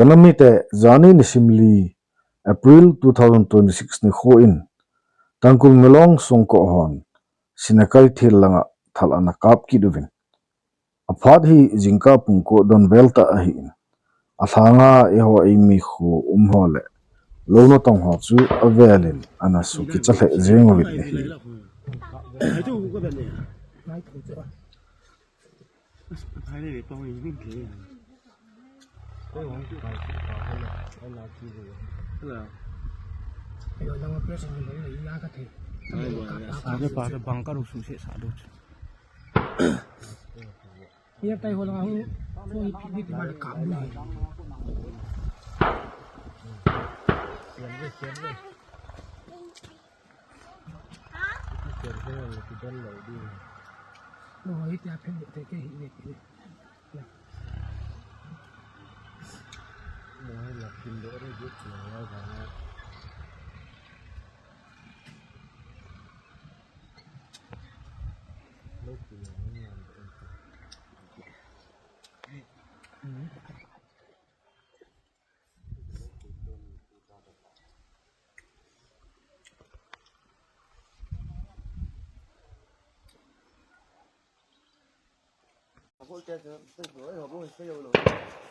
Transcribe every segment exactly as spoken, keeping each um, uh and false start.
Kanamite, jani nisim li, April two thousand twenty-six nikho in, Tangkhul Milong Songko hon, Sinakeithel langa thal ana kap kit uvin. Aphat hi jingkah pung ko don vel tah ahin. Alhanga eiho eimi kho um ho le lou natong ho chu avelin ana sukicha lheh jeng uvin ahi.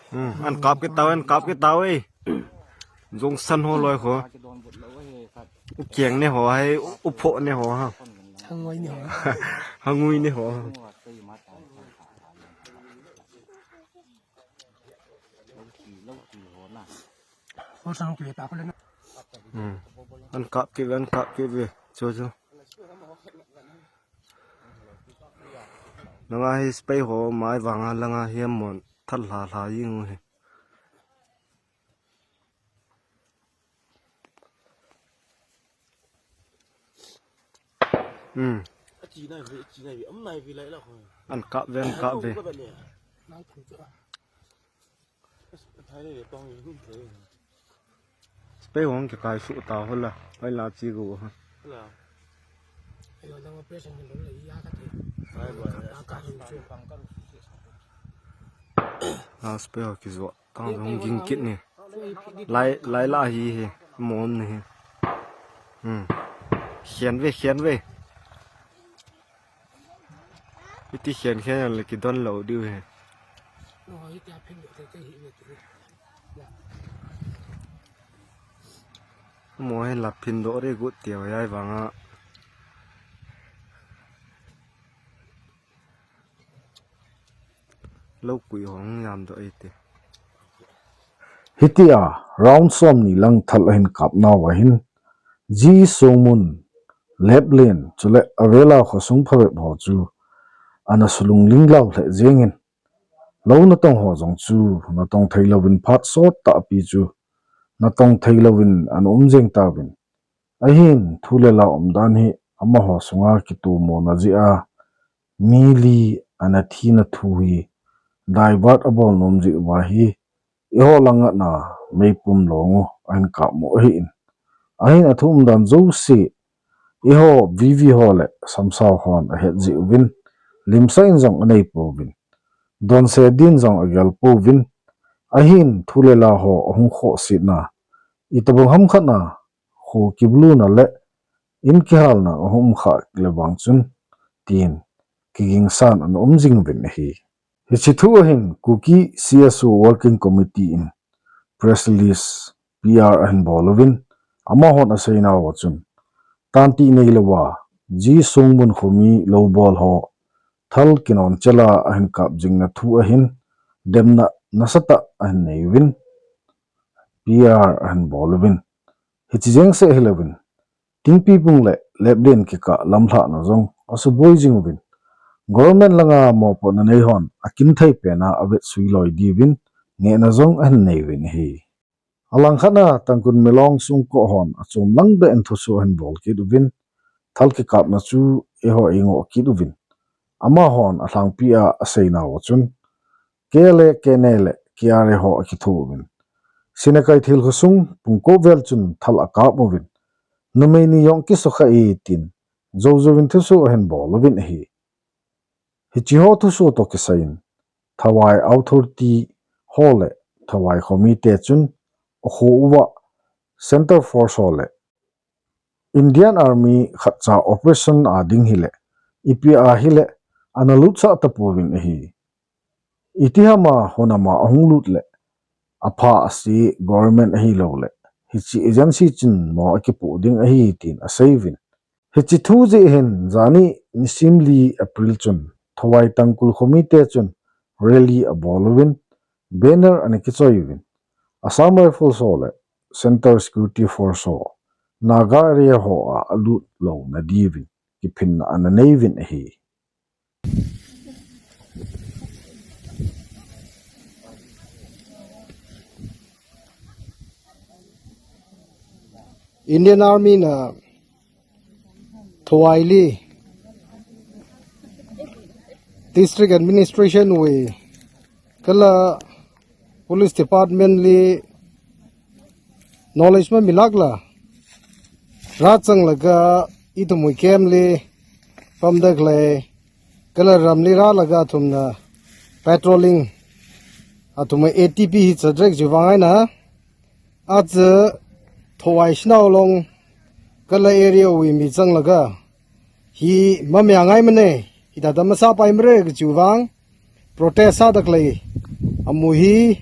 Hmm, an kap kit tau, an kap kit tau e. Jong san ho loi ho. U keng ne ho hai, u pho ne ho ha. Hangui ne ho. Hangui ne ho. Hmm. An kap kit, an kap kit ve. Cho cho. Langa hi spy ho mai vanga langa hi mon thal hla hla jing u hi. Hmm. An kap ve, an kap ve. Spy hong kikai su ta ho la, hoi la chi go ha. La spy ho kijo, tang hong ging kit ni. Lai, lai la hi hi, mon ni hi. Hmm. Hian ve, hian ve. Iti hian hian le kidon lo diu hi. Mo hi la phin do re gut tia jai vanga. Lo kui hong jam do ei te. Hitia, round som ni lang thal ahin kap nau ahin, Ji Songmun, Leplen, chule avela khosung phabep ho chu, ana sulung ling lau lheh jengin, lo natong ho jong chu, natong thei louvin phat sot tah pi chu, natong thei louvin ana um jeng tauvin. Ahin thu le la umdan hi amaho sunga kitomona jeh a mi li ana thina thu hi divert abol nom jeh uva hi eiho langa na meipum long u ahin kap mo ahin. Ahin athu umdan jouse eiho V V ho le samsau hon ahet jeh uvin limsah in jong anei pouvin. Donse din jong agel pouvin. Ahin thu le la ho ahung khohsetna. Itobang ham khat na kho kibuluna le in kihalna ahung um kha le vang chun tin kigingsan ana um jing uvin ahi. Hiche thu ahin Kuki C S O Working Committee in press release P R ahin bol uvin amahon aseinau a chun tanti neilouva Ji Songmun khomi lou bol ho thal kinon chela ahin kap jingna thu ahin demna nasatah ahin nei uvin P R ahin bol uvin. Hiche jeng seh hilouvin Tingpipung le Leplen kikah lamlhahna jong asuboi jing uvin, government langa mopohna nei hon akinthei pena avetsui loi diuvin ngehna jong ahin nei uvin ahi. Alangkhat na Tangkhul Milong Songko hon achom lang beh in thusoh ahin bol kit uvin, thal kikapna chu eiho eingoh kit uvin, amahon alhangpi a aseinau a chun, K L A, K N A le K R A ho akitho uvin, Sinakeithel khosung pungko vel chun thal akap uvin, numei ni jong kisukha e tin, jou jouvin thusoh ahin bol uvin ahi. Hiche ho thusoh toh kisai in, Thawai authority ho le Thawai khomi te chun akho uva Center Force ho le Indian Army khatcha operation a ding hile, ipi a hile, ana lutsah tapouvin ahi. Itihama honama ahung lut le, apha ase government ahilou le, hiche agency chun mo akipoh ding ahi tin aseiyuvin. Hiche thu jeh hin jani nisim li April chun Thawai Tangkhul khomi te chun rally abol uvin, banner ana kichoi uvin, Assam Rifles ho le Central Security Force ho Naga area ho a alut louna diuvin kiphinna ana neiyuvin ahi. Indian Army na Thawai li District Administration ui kala Police Department li knowledge ma milak la, rachang laga ithum ui camp li pamdak le kala ram li ra laga athum na patrolling athum A T P hi chadrek jiu vang aina. Achu Thawai Sinaw Long kala area ui mi chang laga hi mamia ngai mane, hi tata masa pai mare ka chu vang protest sa dak lei amu hi,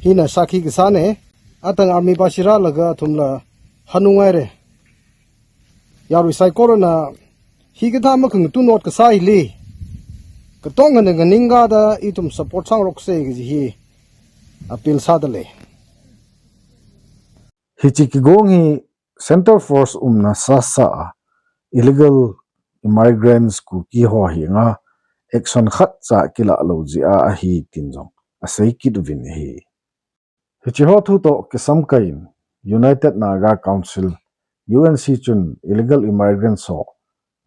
hi na sakhi ka sa ne, atang army pa sira laga thum la hanu ngai re. Yarui sai corona hi ka tha ma kang tu not ka sa hi li. Ka tong ngan ngan ning ga da ithum support sang rok se ka ji hi appeal sa da le. Hiche kigong hi Center Force umna sasa a illegal immigrants Kuki ho hi nga action khatcha kila lou jeh a ahi tin jong asei kit uvin ahi. Hiche ho thu toh kisamkai in United Naga Council, U N C chun illegal immigrants ho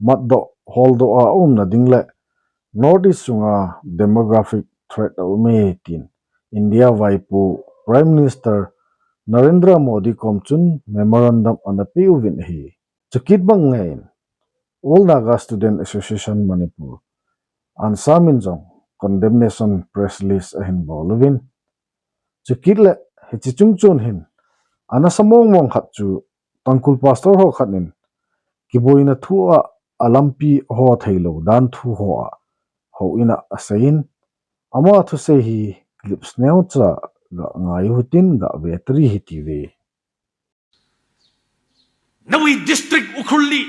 matdoh holdoh a umna ding le North East sunga demographic threat a um e tin India vaipo Prime Minister Narendra Modi kom chun memorandum ana pe uvin ahi. Chukit bang ngei in All Naga Student Association Manipur, ANSAM in jong condemnation press release ahin bol uvin. Chukit le hiche chung chun hin ana sa mong mong khat chu Tangkhul pastor ho khat in kiboina thu a alampi ho thei lou dan thu ho a houin a asei in, ama thusei hi clips neo cha ga ngai u hitin ga ve tari hiti ve. Nawi district Ukhrul li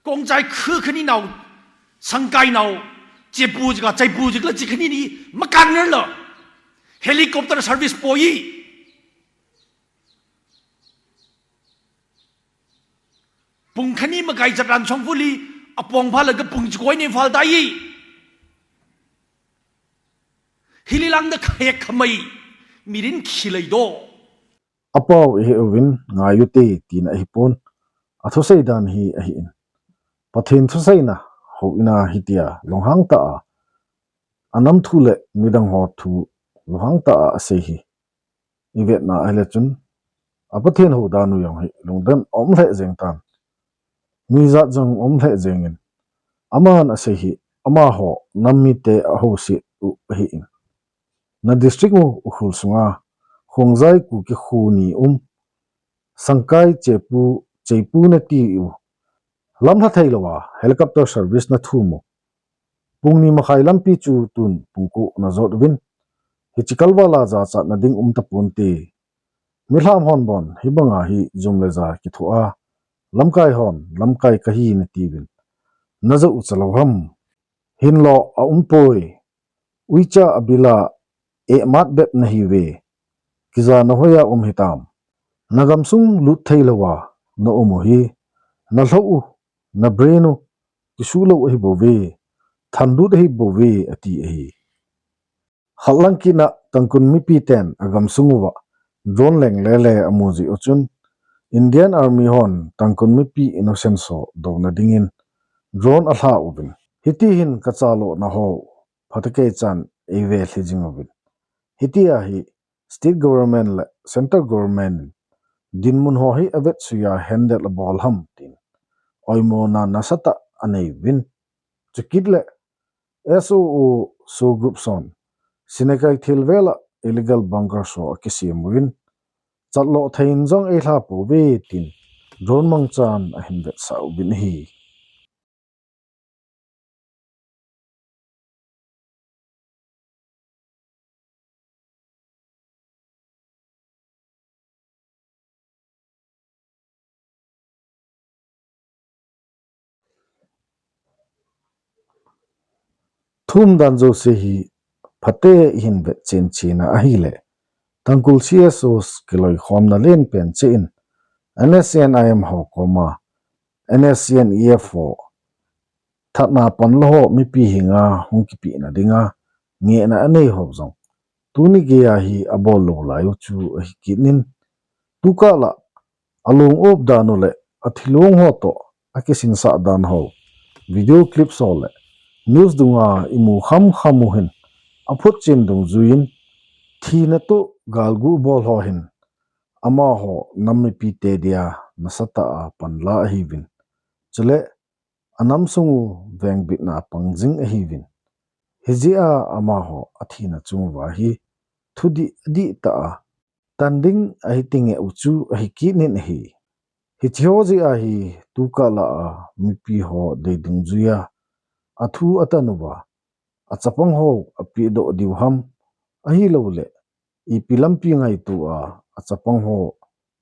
Kongchai khu khani nau, Sangkai nau, Chepu jika, Chaipu jikla chi khani ni makan ner la helicopter service poi. Pung khani makai chatan chong vuli apong pha la ka pung chikoi ni phal dai. Hili lang da khek khamai mirin khilai do. Apau ihe uvin ngai u te tina ahi pon. Athusei dan hi ahi in. Pathen thuseina houin a hitia lunghang ta a, anam thu le midang ho thu lunghang ta a asei hi ivetna ahile chun, a Pathen hou dan u jong hi lungdon um lheh jeng tan. Nuijat jong um lheh jeng in, aman asei hi amaho nam mite ahouset u ahi in. Na district u Ukhrul sunga Khongjai Kuki kho ni um, Sangkai Chepu, Chaipu nati u, lam lha thei lou a helicopter service na thum u. Pung ni makhai lampi chu tun pung ko na jot uvin. Hiche kalval a jachatna ding um tapon te. Milham hon bon hibanga hi jum le ja kithoa, lamkai hon lamkai kahi nati uvin. Na jou u chalou ham. Hinlo a um poi. Uicha a bila e mat bep nahi ve. Kija na hoiya um hitam. Na gamsung lut thei lou a na um u hi, na lhou u, na brain u, kisu lou ahi bou ve, thandut ahi bou ve, ati ahi. Khatlang kit na Tangkhul mipi ten agamsung uva drone leng lele amu jeh u chun, Indian Army hon Tangkhul mipi innocent ho douna dingin drone alha uvin. Hiti hin kachalona ho phatecha chan eive lhi jing uvin. Hitia hi state government le central government in dinmun ho hi avetsuiya handle abol ham tin oimona nasatah anei uvin. Chukit le S O O SoO group hon Senegal thil vela illegal bunkers ho akisem uvin, chatloh thei in jong eilha pouve tin drone mangchan ahin vetsah uvin ahi. Thu umdan jouse hi phatea ihin vetchen chen ahile, Tangkhul C S Os kiloikhomna lenpen cheh in N S C N I M ho koma N S C N E F ho thatna panla ho mipi henga hung kipehna dinga ngehna anei ho jong tuni geiya hi abol lou lai u chu ahi kit in, tukah lah alung up dan u le athilong ho toh akisinsah dan ho video clips ho le news dunga imu khamkham u hin aphutchen dungjuiyin thina toh galgu bol ho hin amaho nam mipite dia nasatah a panla ahiuvin, chule anam sung u vengbitna pang jing ahiuvin, hijeh a amaho athina chung uva hi thudih dihtah a tan ding ahi ti ngeh u chu ahi kit in ahi. Hiche ho jeh a hi tukah lah a mipi ho dei dungjuiya athu atan uva achapang ho apehdoh diu ham, ahilouleh ipi lampi ngaito a achapang ho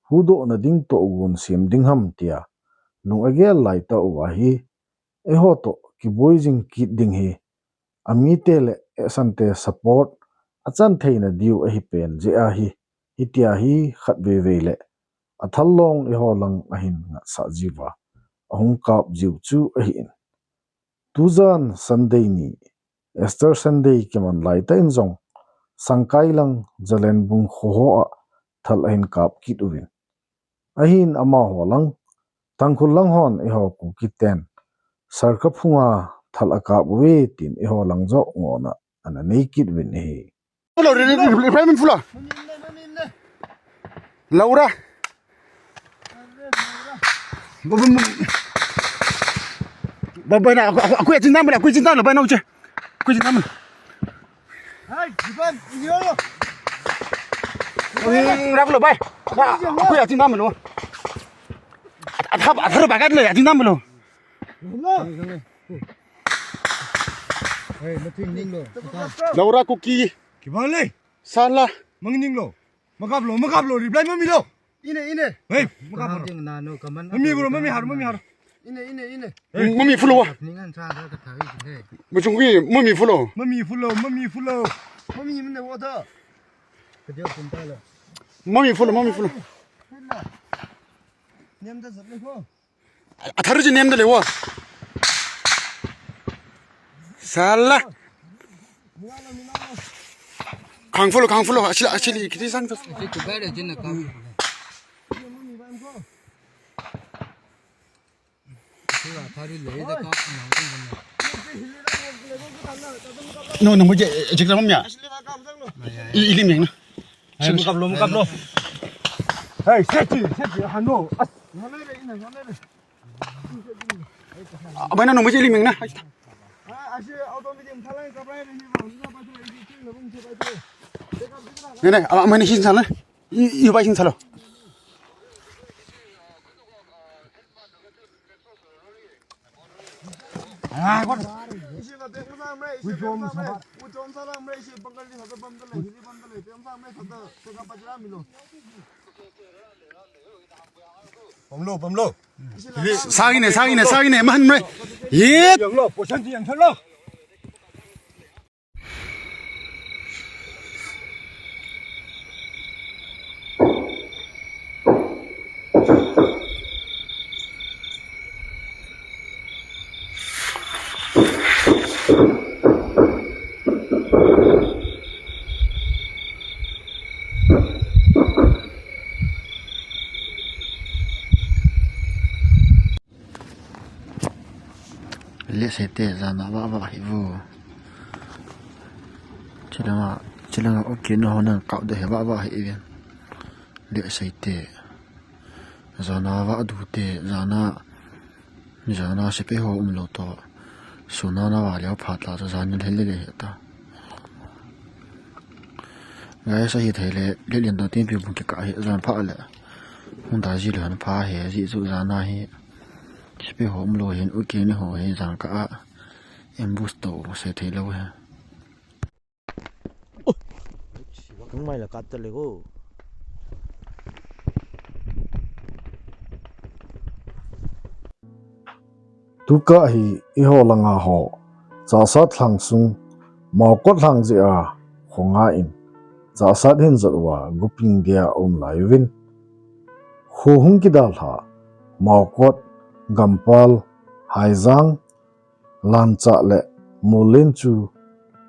huhdohna ding toh gon sem ding ham tia lung agel laitah uva hi eiho toh kiboi jing kit ding hi amite le ehsante support achan theina diu ahipen jeh a hi, hitia hi khatvei vei le athal long eiho lang ahin ngatsah jiuva ahung kap jiu chu ahin. Tujan Sunday ni, Easter Sunday kiman laitah in jong Sangkai lang Jalenbung kho ho a thal ahin kap kit uvin, ahin amaho lang, Tangkhul lang hon eiho Kuki ten Sarkaphunga thal akap uve tin eiho lang joh ngohna ana nei kit uvin ahi. Lo, ri, ri, ri, ri, ri, ri, ri, ri, Laura. Ba, ba, ba. Ba, ba, na, aku, aku, aku ya cinta mula, aku cinta mula, ba, na, uche. Aku cinta mula. Hai, Ivan, ini lo. Hmm, ragu lo, bai. Ba, aku ya cinta mula. At, at, at, at, bagat lo, ya cinta mula. Hey, mathing ning lo. Laura Kuki. Kibang le. Sala. Mang ning lo. Magap lo, magap lo, reply mami lo. Ine, ine. Hey, magap lo. Mami bro, mami har, mami har. Ine, ine, ine. Hey. Mami follow. Machung wi, mami follow. Mami follow, mami follow. Mami mene water. Mami follow, mami follow. Nem da zat le ko. Atharu ji nem da le wa. Sala. Khang follow, khang follow. Asila, asili, kiti sang ta. Ati tu bare jin na kam. Sila thari le da kam. No, no, mujhe jikra mami ya. I, ili meng na. Hey, mukap lo, mukap lo. Hey, seti, seti, hano. As. Abai na, no, mujhe ili meng na. Ne, ne, abai na, hin sala. I, i, bai hin sala. Pamlo, pamlo. Sagine, sagine, sagine, man me. Yet. Yang lo, posan ti yang lo. Lehsei te jana vah vah hi vo. Chilanga, chilanga okay na ho nan kap de he vah vah hi ven. Lehsei te. Jana vah du te, jana, jana sepai ho um lou to. Suna na vah leo phat la to, jana le le le he ta. Guys, ahi thei le, le lian to tin pi bung kikah hi, zan pha le. Hung da ji le han pha he, ji chu zan a hi. Sipe ho um lo hin, u ke ni ho hi, zan ka a. Ambush to, se thei lo he. Nung mai la kat ta le go. Tuka hi eiho langa ho, Chahsat lhang sung, Maokot lhang jeh a, khonga in, Chahsat hin jot uva, guping dia um lai uvin. Kho hung kidalha, Maokot, Gampal, Haijang, Lanchah le Mollen chu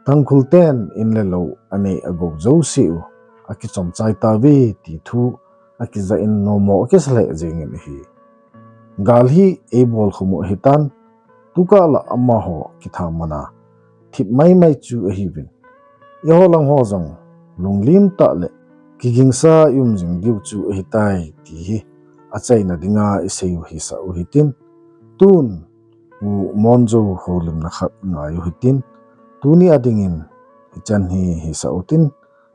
Tangkhul ten in le lou anei agou jouse u akichom chai tauve ti thu akija in nomo akisa lheh jeng in ahi. Gal hi eibol khum u ahitan, tukah la amaho kitha mana thip maimai chu ahiuvin. Eiho lang ho jong lunglim tah le kigingsa i um jing diu chu ahitai ti hi achaina dinga isei u hisah u hitin, tun Pu Monjo houlimna khat ngai u hitin, tuni a dingin hichan hi hisah u tin,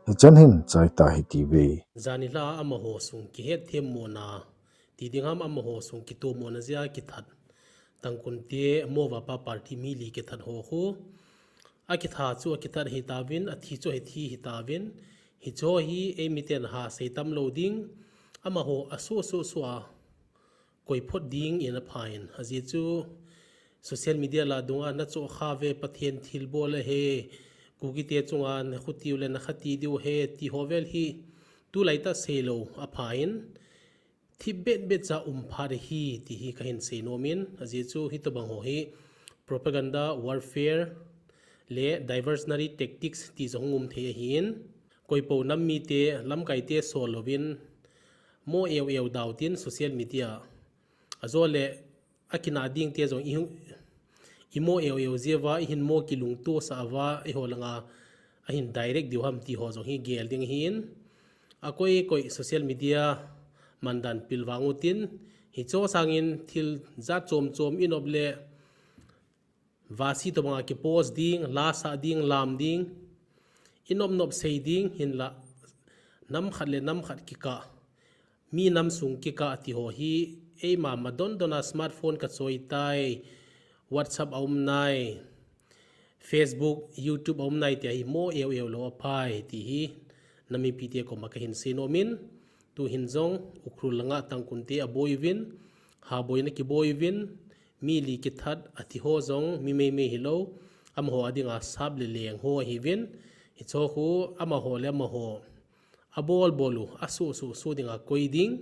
hichan hin chai ta hiti uve. Janhi la amaho sung kihet them mona, ti ding ham amaho sung kitoh mona jeh a kithat. Tangkhul te Mao Vapha party mi li kithat ho khu. Akitha chu akithat hitauvin, athi chu athi hitauvin. Hicho hi eimiten ha sei tam lou ding. Amaho asoh soh soh a koi phot ding in apha in. Ajeh chu social media la dunga nachoh khauve, Pathen thilbol ahi, Kuki te chunga nakhuti u le nakhati diu ahi, ti ho vel hi tulai tah sei lou apha in. Thip bet bet cha um phat ahi, ti hi kahin sei nom in, ajeh chu hitobang ho hi propaganda, warfare le diversionary tactics ti jong um thei ahin, koipo nam mite, lamkai te sol louvin, mo eu eu dau tin social media. Ajole, akinah ding te jong i, i mo eu eu jeh uva, i hin mo kilungto sah uva, eiho langa ahin direct diu ham ti ho jong hi gel ding ahin. Akoi koi social media mandan pil vang utin, hicho sangin thil jat chom chom i nop le, vasi tobanga kipost ding, la sah ding, lam ding, i nop nop sei ding, hinla nam khat le nam khat kikah, mi nam sung kikah ti ho hi, eima madon don a smartphone kachoi tai, WhatsApp a um nai, Facebook, YouTube a um nai ti hi mo eu eu lou aphai ti hi, nam mipite koma kahin sei nom in, tuhin jong Ukhrul langa Tangkhul te aboi uvin, ha boina kiboi uvin, mi li kithat athi ho jong mi meimei hilou, amaho a dinga sap le leng ho ahiuvin, hicho khu amaho le amaho abol bol u, asoh soh soh dinga koi ding,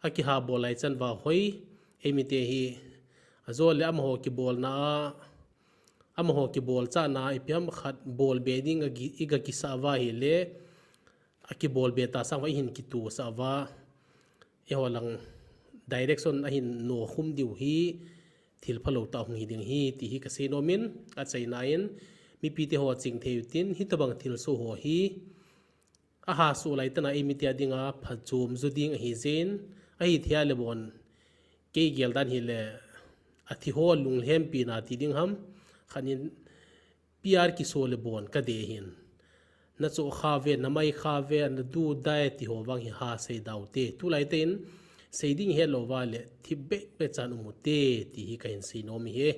akiha bol lai chan uva hoi, eimite hi, ajole amaho kibolna a, amaho kibol chana ipi ham khat bol be ding agi, i ga kisah uva ahile, akibol be ta sang uva i hin kitoh sah uva, eiho lang direction ahin nokhum diu hi, thil phalou tah hung hi ding ahi, ti hi kasei nom in, achaina in, mipite ho ching thei utin, hitobang thilsoh ho hi, aha soh lai tana eimite a dinga phachom jo ding ahi jeh in, ahithei a le bon, kei gel dan hile, athi ho lunglhempina ti ding ham, khat in, PR kiso le bon kadei hin. Nachoh khauve, namai khauve, nadu dai ti ho vang hi ha sei dau te. Tulai te in, sei ding helou uva le, thip bet bet chan um u te, ti hi kahin sei nom ahi.